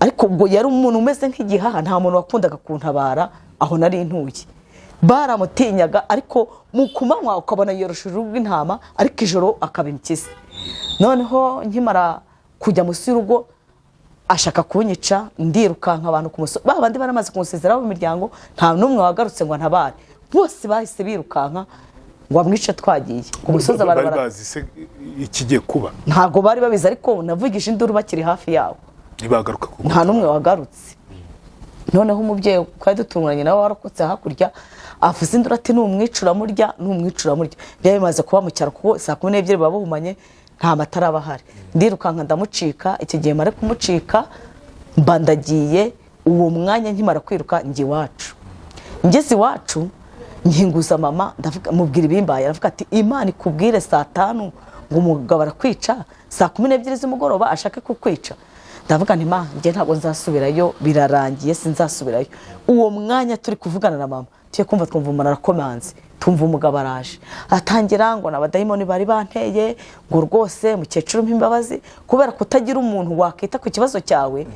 Ariko ubwo yari umuntu umeze nk'igihaha, nta muntu wakundaga kuntabara aho nari ntuye, baramutinyaga. Ariko mu kumanywa ukabona yiyorosha uruhu rw'intama, ariko ijoro akaba impyisi. Noneho nkimara kujya munsi y'urugo ashaka kunyica, ndirukanka abantu ku musozi, ba bandi baramaze kumusezeraho mu miryango, nta n'umwe wagarutse ngo antabare, bose bahise birukanka. Ngo amwice twagiye ku musozi. Bari Barabara bazi se ikigiye kuba? Ntabwo bari babizi, ariko navugije induru bakiri hafi yabo. Ntibagaruka kuko Nta n'umwe wagarutse. Noneho umubyeyi twari dutunguranye nawe warokotse hakurya avuze induru ati: "Numwica uramurya, numwica uramurya." Byari bimaze kuba mu cyaro, kuko saa 12 baba buhumanye, nta matara aba ahari. Ndirukanka ndamucika. Icyo gihe mare kumucika mba ndagiye. Uwo mwanya nkimara kwiruka njya iwacu. Ngeze iwacu nkinguza mama, ndavuga, mubwira ibimbaye. Aravuga ati: "Imana ikubwire saa 5 ngo umugabo arakwica, saa 12 z'umugoroba ashake kukwica." Ndavuga nti: "Ma, njye ntabwo nzasubirayo, birarangiye, sinzasubirayo." Uwo mwanya turi kuvugana na mama, tuye kumva twumva umuntu arakomanze, tumva umugabo araje, atangira ngo ni abadayimoni bari banteye, ngo rwose mukecuru mpa imbabazi. Kubera kutagira umuntu wakita ku kibazo cyawe,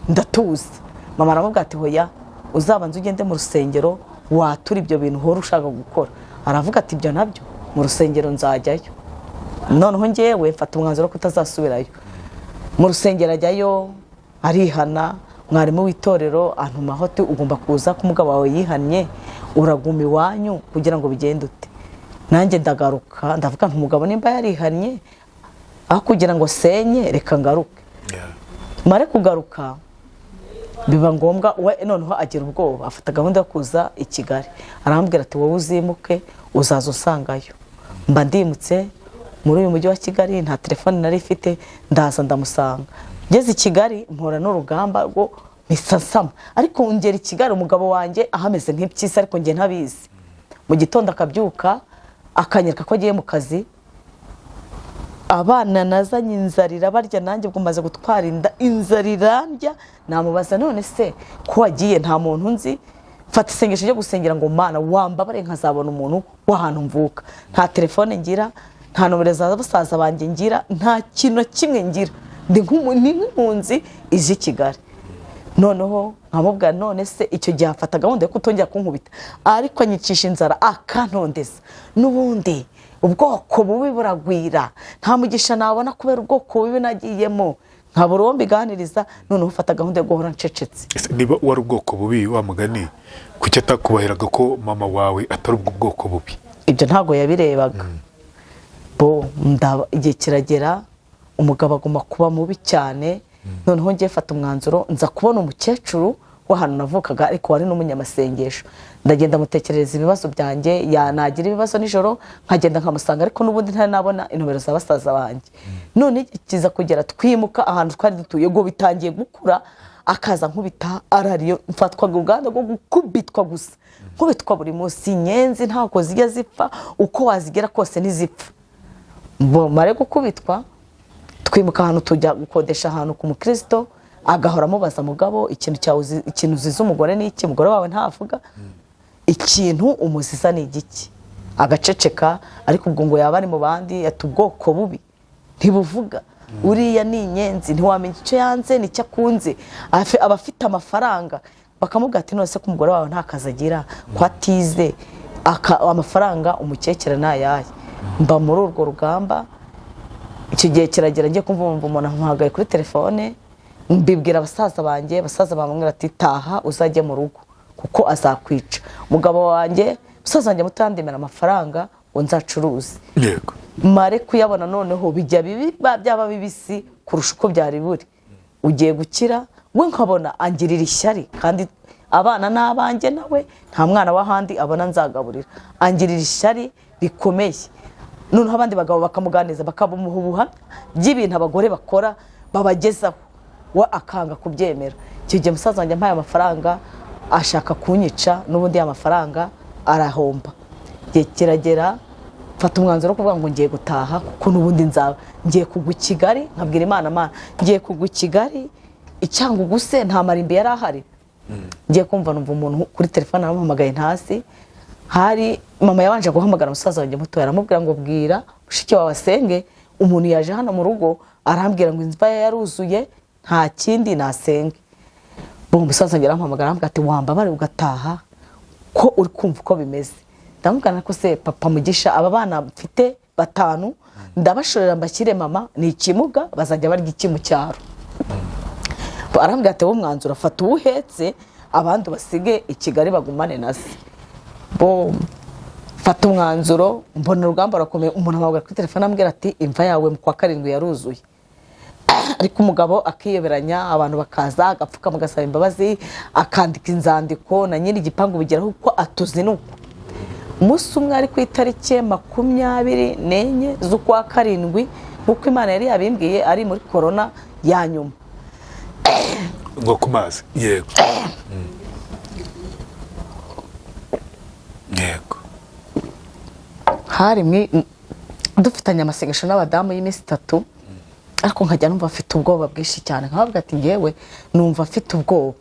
ndatuza. Mama aramubwira ati: "Hoya, uzabanza ugende mu rusengero watura ibyo bintu uhora ushaka gukora." Aravuga ati: "Ibyo nabyo mu rusengero nzajyayo." Noneho ngewe mfata umwanzuro wo kutazasubirayo. Mu rusengero ajyayo, arihana. Mwarimu w'itorero antumaho ati: "Ugomba kuza ko umugabo wawe yihannye, uraguma iwanyu kugira ngo bigende ute?" Nanjye ndagaruka, ndavuga nti: "Umugabo nimba yarihannye, aho kugira ngo senye, reka ngaruke." Mare kugaruka biba ngombwa we noneho agira ubwoba, afata gahunda yo kuza i Kigali. Arambwira ati: "Wowe uzimuke, uzaza usangayo." Mba ndimutse muri uyu mujyi wa Kigali, nta telefone nari ifite. Ndaza ndamusanga. Ngeze i Kigali mpura n'urugamba rwo mpisa nsama, ariko ngera i Kigali umugabo wanjye ahameze nk'impyisi, ariko njye ntabizi. Mu gitondo akabyuka akanyereka ko agiye mu kazi. Abana nazanye inzara irabarya, nanjye ubwo maze gutwara inda inzara irandya. Namubaza: "None se ko wagiye, nta muntu nzi?" Mfata isengesho ryo gusengera ngo: "Mana, wambabare nkazabona umuntu w'ahantu mvuka." Nta telefone ngira, nta nomero za basaza banjye ngira, nta kintu na kimwe ngira. Ni nk'impunzi ije i Kigali. Noneho nkamubwira: "None se?" Icyo gihe afata gahunda yo kutongera kunkubita, ariko anyicisha inzara, akantondeza. N'ubundi ubwoko bubi buragwira, nta mugisha nabona kubera ubwoko bubi nagiyemo, nkabura uwo mbiganiriza. Noneho ufata gahunda yo guhora ncecetse. Ese niba wari ubwoko bubi, wa mugani, kuki atakubahiraga ko mama wawe atari ubwo bwoko bubi? Ibyo ntabwo yabirebaga. Bo igihe kiragera umugabo aguma kuba mubi cyane. Noneho ngiye fata umwanzuro, nza kubona umukecuru w'ahantu navukaga, ariko wari n'umunyamasengesho. Ndagenda mutekerereza ibibazo byanjye, yanagira ibibazo nijoro nkagenda nkamusanga, ariko n'ubundi ntari nabona inomero za basaza banjye. None igihe kiza kugera twimuka ahantu twari dutuye, ngo bitangiye gukura, akaza nkubita arariyo. Mfatwaga uruganda rwo gukubitwa gusa, nkubitwa buri munsi. Inyenzi ntabwo zijya zipfa, uko wazigera kose ntizipfa. Mare gukubitwa twimuka ahantu, tujya gukodesha ahantu ku mukristo. Agahora amubaza: "Mugabo, ikintu cyawe ikintu uziza umugore ni iki? Umugore wawe ntavuga, ikintu umuziza ni igiki?" Agaceceka, ariko ubwo ngo yaba ari mu bandi ati: "Ubwoko bubi ntibuvuga, uriya ni inyenzi, ntiwamenya icyo yanze n'icyo akunze." Aba afite amafaranga. Bakamubwira ati: "None se ko umugore wawe nta kazi agira, ko atize, amafaranga umukekera ni ayahe?" Mba muri urwo rugamba. Icyo gihe kiragera ngiye kumva numva umuntu ampamagaye kuri telefone. Mbibwira abasaza banjye. Abasaza bamubwira ati: "Taha uzajye mu rugo kuko azakwica." Umugabo wanjye, musaza wanjye muto yandemera amafaranga ngo nzacuruze. Mare kuyabona noneho bijya bibi, byaba bibisi kurusha uko byari buri. Ugiye gukira we nkabona angirira ishyari, kandi abana n'abanjye nawe nta mwana w'ahandi abona nzagaburira. Angirira ishyari rikomeye. Noneho abandi bagabo bakamuganiriza, bakamuha ubuhamya by'ibintu abagore bakora babagezaho, we akanga kubyemera. Icyo gihe musaza wanjye ampaye amafaranga ashaka kunyica, n'ubundi ya mafaranga arahomba. Igihe kiragera mfata umwanzuro wo kuvuga ngo ngiye gutaha, kuko n'ubundi nzaba ngiye kugwa i Kigali. Nkabwira Imana: "Mana, ngiye kugwa i Kigali icyangugu se nta marimbi yari ahari?" Ngiye kumva numva umuntu kuri telefone aramuhamagaye ntasi. Hari mama yabanje guhamagara musaza wanjye muto, aramubwira ngo: "Bwira mushiki wawe asenge, umuntu yaje hano mu rugo arambwira ngo imva ye yaruzuye, nta kindi nasenge." Bo umusaza wanjye arampamagara, arambwira ati: "Wambabare ugataha ko uri kumva uko bimeze?" Ndamubwira ko se papa Mugisha, aba bana mfite batanu ndabashorera mbashyire mama, ni ikimuga, bazajya barya iki mu cyaro? Arambwira ati: "Wowe umwanzuro afata uwuhetse, abandi ubasige i Kigali bagumane na se." Bo mfata Mfata umwanzuro, mbona urugamba rurakomeye. Umuntu ampamagara kuri telefone ambwira ati imva yawe mu kwa 7 yaruzuye. Ariko umugabo akiyoberanya, abantu bakaza agapfukama agasaba imbabazi, akandika inzandiko na nyiri igipangu bigeraho uko atuzinuka. Umunsi umwe ari ku itariki 24 z'ukwa 7, nk'uko Imana yari yabimbwiye, ari muri korona ya nyuma. Ngo ku mazi. Yego. Yego. Hari dufitanye amasengesho n'abadamu y'iminsi 3, ariko nkajya numva mfite ubwoba bwinshi cyane. Nkabavuga ati ngewe numva mfite ubwoba.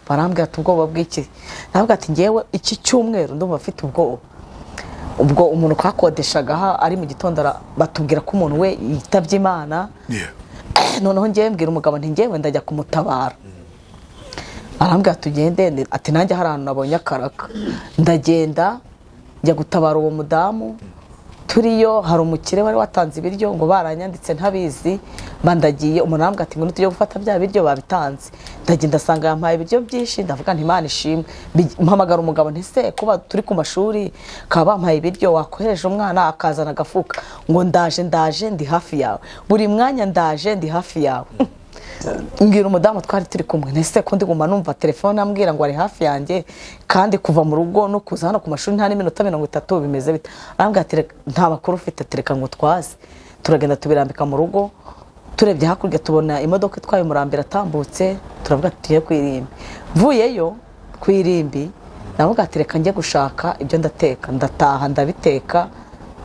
Barambwira ati ubwoba bw'iki? Ndavuga ati ngewe iki cyumweru ndumva mfite ubwoba. Ubwo umuntu twakodeshaga ari mu gitondo batubwira ko umuntu we yitabye Imana. Noneho ngewe mbwira umugabo nti ngewe ndajya kumutabara. Arambwira tugende, ati nanjye hari ahantu nabonye akaraka. Ndagenda njya gutabara uwo mudamu. Turiyo hari umukire wari watanze ibiryo ngo baranyanditse ntabizi, bandagiye. Umuntu arambwira ati ngo tujye gufata bya biryo babitanze. Ndagenda asanga yampaye ibiryo byinshi, ndavuga nti Imana ishimwe. Mpamagara umugabo nti se kuba turi ku mashuri kaba bampaye ibiryo, wakohereje umwana akazana agafuka. Ngo ndaje ndaje ndi hafi yawe, buri mwanya ndaje ndi hafi yawe. Ngira umudamu twari turi kumwe nti se ko ndi guma numva telefone ambwira ngo ari hafi yanjye, kandi kuva mu rugo no kuza hano ku mashuri nta n'iminota 30 bimeze bite? Arambwira ati nta makuru ufite, tereka ngo twaze. Turagenda tubirambika mu rugo, turebye hakurya tubona imodoka itwaye umurambira atambutse, turavuga ati tugiye ku irimbi. Mvuyeyo ku irimbi navuga ati reka njye gushaka ibyo ndateka. Ndataha ndabiteka,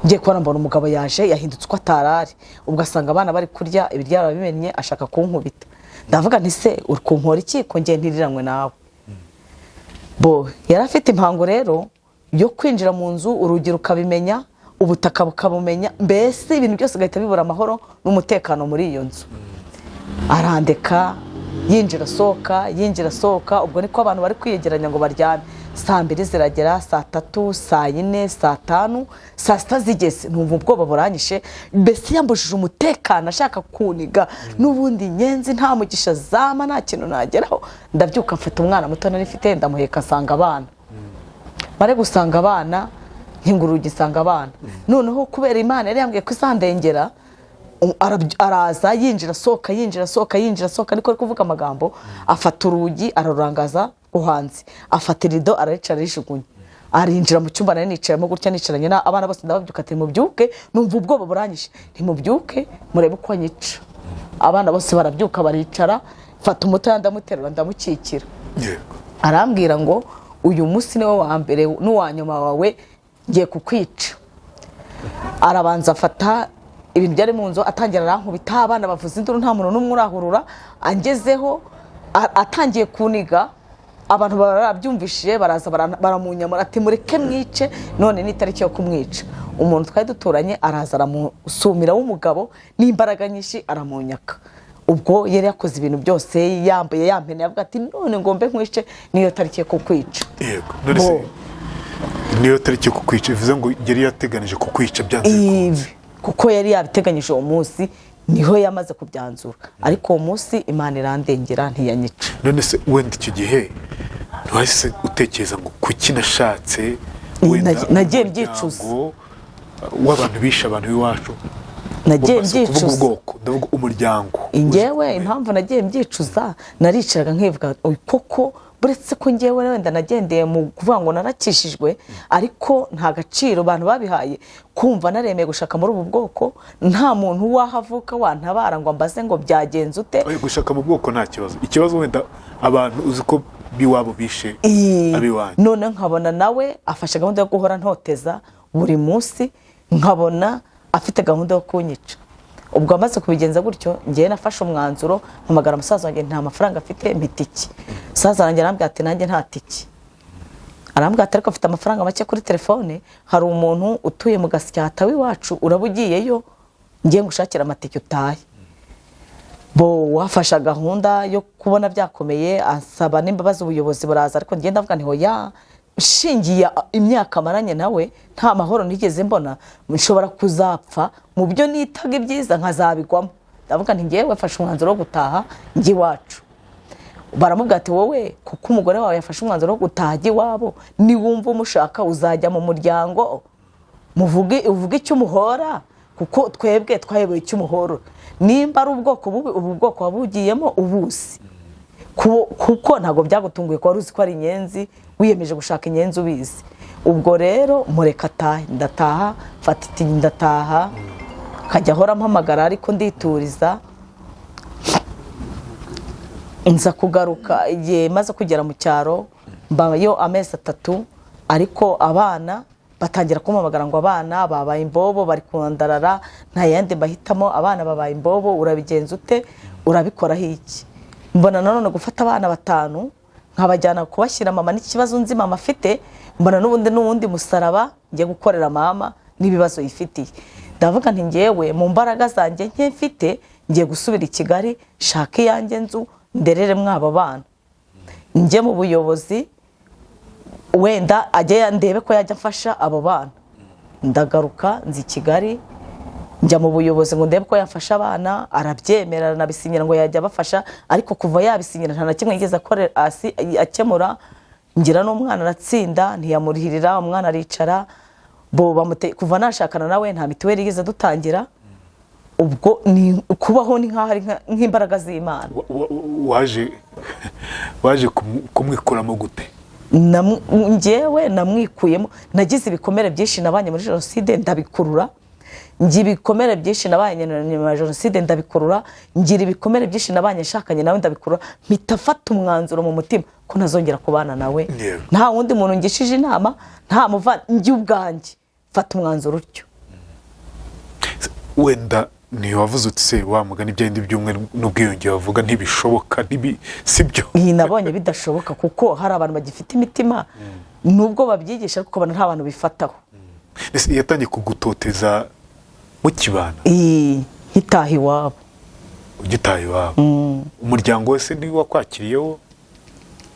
ngiye kubona mbona umugabo yaje yahindutse uko atarari. Ubwo asanga abana bari kurya ibiryo yarabimennye, ashaka kunkubita. Ndavuga nti se uri kunkora iki ko ngiye ntiriranywe nawe? Bo yari afite impango rero yo kwinjira mu nzu, urugi rukabimenya, ubutaka bukabumenya, mbese ibintu byose gahita bibura amahoro n'umutekano muri iyo nzu. Arandeka yinjira soka, yinjira soka. Ubwo niko abantu bari kwiyegeranya ngo baryame. Saa 2 ziragera, saa 3, saa 4, saa 5, saa 6 zigeze numva ubwoba buranyishe. Mbese yambujije umutekano ashaka kuniga n'ubundi nyenzi nta mugisha zama, nta kintu nageraho. Ndabyuka mfata umwana muto nari mfite ndamuheka nsanga abana. Mare gusanga abana nkingura urugi nsanga abana. Noneho kubera Imana yari yambwiye ko izandengera, araza yinjira soka, yinjira soka, yinjira soka, niko ari kuvuga amagambo. Afata urugi ararurangaza uhanze, afata irido araricara arijugunya, arinjira mu cyumba nari nicayemo gutya, nicaranye na abana bose. Ndababyuka ati mubyuke, numva ubwoba buranyishe, ntimubyuke murebe uko nyica. Abana bose barabyuka baricara, mfata umuto ndamuterura ndamukikira. Arambwira ngo uyu munsi niwe wa mbere n'uwa nyuma wawe, ngiye kukwica. Arabanza afata ibintu byari mu nzu atangira arankubita, abana bavuza induru nta muntu n'umwe urahurura. Angezeho atangiye kuniga, abantu barabyumvishije baraza baramunyamura ati mureke mwice, none ni itariki yo kumwica. Umuntu twari duturanye araza aramusumira w'umugabo n'imbaraga nyinshi aramunyaka. Ubwo yari yakoze ibintu byose, yambaye yampene, yavuga ati none ngombe nkwice, niyo tariki yo kukwica. Yego, none se niyo tariki yo kukwica bivuze ngo yari yateganije kukwica byanze bikunze? Kuko yari yabiteganyije uwo munsi, niho yamaze kubyanzura. Ariko uwo munsi Imana irandengera ntiyanyica. None se wenda icyo gihe ntiwahise utekereza ngo kuki nashatse Nagiye mbyicuza w'abantu bishe abantu b'iwacu? Nagiye mbyicuza. Ubwoko, ndavuga umuryango. Ngewe impamvu nagiye mbyicuza, naricaraga nkivuga koko buretse ko ngewe wenda nagendeye mu kuvuga ngo narakishijwe, ariko nta gaciro abantu babihaye. Kumva naremeye gushaka muri ubu bwoko, nta muntu wahavuka wantabara ngo ambaze ngo byagenze ute. Gushaka mu bwoko nta kibazo, ikibazo wenda abantu uzi ko biwabo bishe abiwanyu. None nkabona nawe afashe gahunda yo guhora ntoteza buri munsi, nkabona afite gahunda yo kunyica. Ubwo amaze kubigenza gutyo, ngiye nafashe umwanzuro, mpamagara musaza wanjye nta mafaranga afite, mitiki. Musaza wanjye arambwira ati nanjye nta tiki. Arambwira ati ariko afite amafaranga make kuri telefone, hari umuntu utuye mu Gasyata w'iwacu, urabugiyeyo ngiye ngushakira amatike utahe. Bo wafasha gahunda yo kubona byakomeye, asaba n'imbabazi ubuyobozi buraza, ariko ngiye ndavuga nti hoya, nshingiye imyaka maranye nawe nta mahoro nigeze mbona, nshobora kuzapfa mu byo nitaga ibyiza nkazabigwamo. Ndavuga nti ngewe mfashe umwanzuro wo gutaha njye iwacu. Baramubwira ati wowe kuko umugore wawe yafashe umwanzuro wo gutaha ajya iwabo, niwumva umushaka uzajya mu muryango. Muvuge, uvuge icyo umuhora, kuko twebwe twayoboye icyo umuhora. Nimba ari ubwoko bubi, ubu bwoko wabugiyemo ubuzi, kuko ntabwo byagutunguye ko wari uzi ko ari inyenzi, wiyemeje gushaka inyenzi ubizi. Ubwo rero mureka atahe, ndataha, mfata itike ndataha, nkajya ahora mpamagara ariko ndituriza. Nza kugaruka igihe maze kugera mu cyaro, mbayo amezi 3, ariko abana batangira kumpamagara ngo abana babaye imbobo, bari kundarara, nta yandi bahitamo, abana babaye imbobo, urabigenza ute, urabikoraho iki? Mbona nanone gufata abana 5 nkabajyana kubashyira mama n'ikibazo nzi mama afite, mbona n'ubundi musaraba ngiye gukorera mama n'ibibazo yifitiye. Ndavuga nti ngewe mu mbaraga zanjye nke mfite ngiye gusubira i Kigali, shaka iyanjye nzu nderere mwaba bana, njye mu buyobozi wenda ajye ndebe ko yajya afasha abo bana. Ndagaruka nzi Kigali, njya mu buyobozi ngo ndebe ko yafasha abana, arabyemera aranabisinyira ngo yajya abafasha, ariko kuva yabisinyira nta na kimwe yigeze akemura. Ngira n'umwana aratsinda ntiyamurihirira, umwana aricara bo bamute. Kuva nashakana nawe nta mituweli yigeze dutangira. Ubwo ni kubaho ni nkaho ari nk'imbaraga z'Imana. Waje kumwikuramo gute? Njyewe namwikuyemo, nagize ibikomere byinshi nabanye muri jenoside ndabikurura, ngira ibikomere byinshi nabanye nyuma ya jenoside ndabikurura, ngira ibikomere byinshi nabanye nshakanye nawe ndabikurura, mpita mfata umwanzuro mu mutima ko ntazongera kubana nawe. Nta wundi muntu ngishije inama, nta muva, njye ubwanjye mfata umwanzuro utyo. Wenda ntiwavuze uti se wa mugani byindi by'umwe n'ubwiyunge bavuga ntibishoboka, sibyo? Iyi nabonye bidashoboka kuko hari abantu bagifite imitima nubwo babyigisha ariko nta bantu bifataho. Ese yatangiye kugutoteza mukibana? Nkitaha iwabo. Ugitaha iwabo. Umuryango wese ni wakwakiriyeho?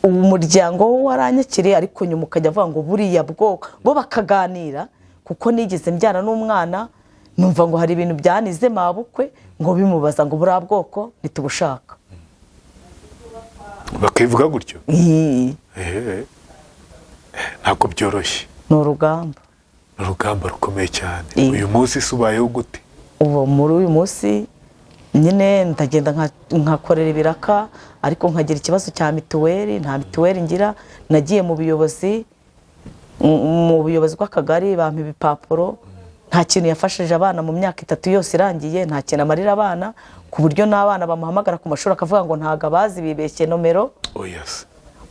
Umuryango wo waranyakiriye, ariko nyuma ukajya avuga ngo buriya bwoko bo bakaganira, kuko nigeze mbyara n'umwana numva ngo hari ibintu byanize mabukwe ngo bimubaza ngo buriya bwoko ntitubushaka. Bakivuga gutyo? Ntabwo byoroshye. Ni urugamba. Ni urugamba rukomeye cyane. Uyu munsi se ubayeho gute? Ubu muri uyu munsi nyine ndagenda nkakorera ibiraka, ariko nkagira ikibazo cya mituweli, nta mituweli ngira. Nagiye mu buyobozi, mu buyobozi bw'akagari bampa ibipapuro, nta kintu yafashije abana mu myaka 3 yose irangiye, nta kintu amarira abana, ku buryo n'abana bamuhamagara ku mashuri akavuga ngo ntago abazi, bibeshye nomero.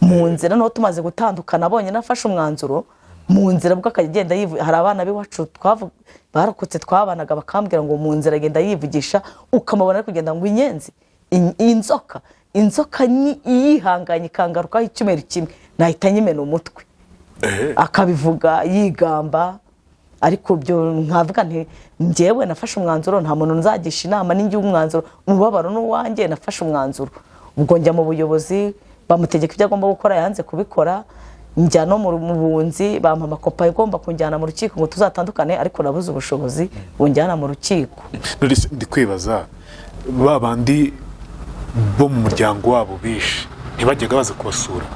Mu nzira no tumaze gutandukana abonye nafashe umwanzuro, mu nzira bwo akagenda hari abana b'iwacu barokotse twabanaga bakambwira ngo mu nzira agenda yivugisha, ukamubona ari kugenda ngo inyenzi, inzoka, inzoka yihanganye ikangarukaho icyumweru kimwe nahita nyimena umutwe. Akabivuga yigamba, ariko byo nkavuga nti njyewe nafashe umwanzuro, nta muntu nzagisha inama, ninjye umwanzuro, umubabaro n'uwanjye, nafashe umwanzuro. Ubwo njya mu buyobozi bamutegeka ibyo agomba gukora, yanze kubikora. Njya no mu bunzi bampa amakopa igomba kunjyana mu rukiko ngo tuzatandukane, ariko nabuze ubushobozi bunjyana mu rukiko. Ndi kwibaza ba bandi bo mu muryango wabo bishe ntibajyaga baza kubasura?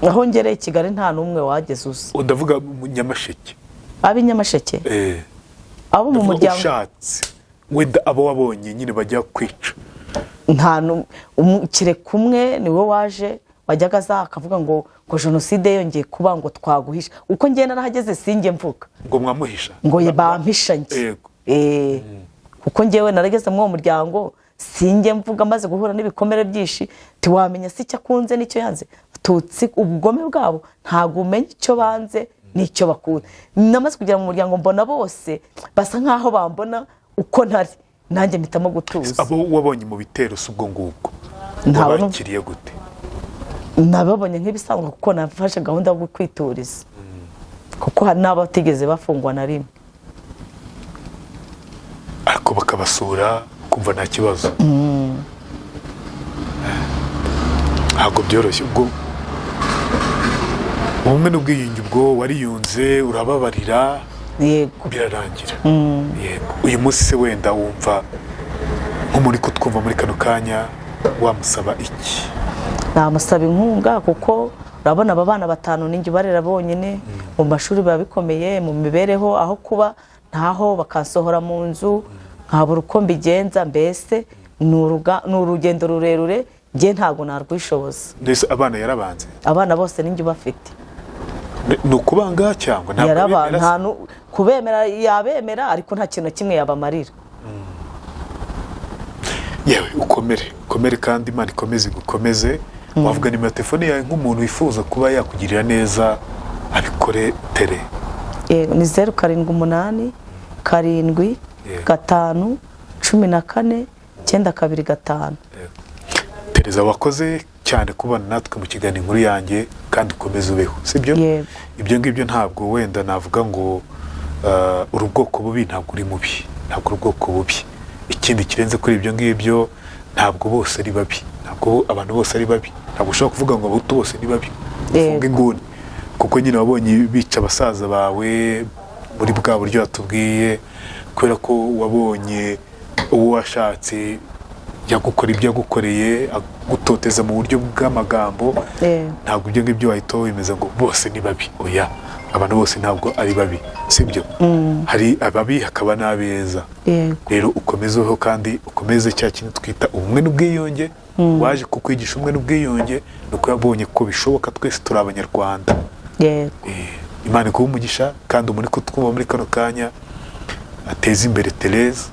Aho ngereye i Kigali nta n'umwe wageze uza. Ndavuga mu Nyamasheke. Ab'i Nyamasheke? Abo mu muryango ushatse wenda abo wabonye nyine bajya kwica. Nta kereka umwe niwe waje wajyaga aza akavuga ngo jenoside yongeye kuba ngo twaguhisha. Uko ngenda narahageze sinjye mvuga ngo mwamuhisha, ngo bampisha njye. Kuko ngewe narageze muri uwo muryango sinjye mvuga, maze guhura n'ibikomere byinshi, tiwamenya si icyo akunze n'icyo yanze. Tutsi ubugome bwabo ntago umenya icyo banze n'icyo bakunda. Namaze kugera mu muryango mbona bose basa nkaho bambona uko ntari, nanjye mpitamo gutuza. Abo wabonye mu bitero si ubwo ngubwo wabakiriye gute? Nababonye nk'ibisanzwe kuko nafashe gahunda yo kwituriza, kuko hari n'abatigeze bafungwa na rimwe, ariko bakabasura kumva nta kibazo. Ntabwo byoroshye. Ubwo ubumwe n'ubwiyunge ubwo wariyunze urababarira, yego birarangira. Yego. Uyu munsi se wenda wumva nk'umuntu kutwumva muri kano kanya wamusaba iki? Namusaba inkunga, kuko Urabona aba bana batanu ninjye ubarera bonyine. Mu mashuri biba bikomeye, mu mibereho, aho kuba ntaho, bakansohora mu nzu nkabura uko mbigenza. Mbese ni urugendo rurerure, njye ntabwo narwishoboza. Mbese abana yarabanze? Abana bose ninjye ubafite. Ni ukubanga cyangwa ntabwo Yaraba abemera se? Nta kubemera yabemera, ariko nta kintu na kimwe yabamarira. Yewe, ukomere, ukomere, kandi Imana ikomeze igukomeze. Wavuga nimero ya telefone yawe nk'umuntu wifuza kuba yakugirira neza abikore tere? Yego, ni 0787 5 14 925. Tereza, wakoze cyane kubana natwe mu kiganiro Inkuru Yanjye, kandi ukomeze ubeho, sibyo? Yego. Ibyo ngibyo ntabwo wenda navuga ngo uri ubwoko bubi. Ntabwo uri mubi, ntabwo uri ubwoko bubi. Ikindi kirenze kuri ibyo ngibyo, ntabwo bose ari babi, ntabwo abantu bose ari babi. Ntabwo ushobora kuvuga ngo Abahutu bose ni babi, ufunge inguni, kuko nyine wabonye bica abasaza bawe muri bwa buryo watubwiye, kubera ko wabonye uwo washatse yagukora ibyo yagukoreye, agutoteza mu buryo bw'amagambo. Ntabwo ibyo ngibyo wahita wemeza ngo bose ni babi. Oya, abantu bose ntabwo ari babi, sibyo? Hari ababi hakaba n'abeza. Rero ukomeze ubeho, kandi ukomeze cya kintu twita ubumwe n'ubwiyunge. Waje kukwigisha ubumwe n'ubwiyunge ni uko yabonye ko bishoboka, twese turi Abanyarwanda. Imana iguhe umugisha, kandi umuntu uri kutwumva muri kano kanya ateze imbere Therese,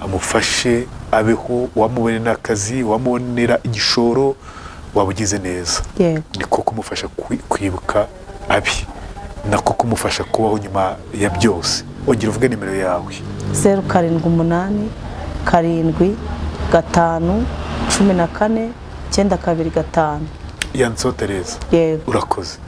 amufashe abeho. Wamubonera akazi, wamubonera igishoro, waba ugize neza. Niko kumufasha kwibuka abi, nako kumufasha kubaho nyuma ya byose. Ongera uvuge nimero yawe. 0787 5 14 925. Yanditseho Therese. Yego. Urakoze.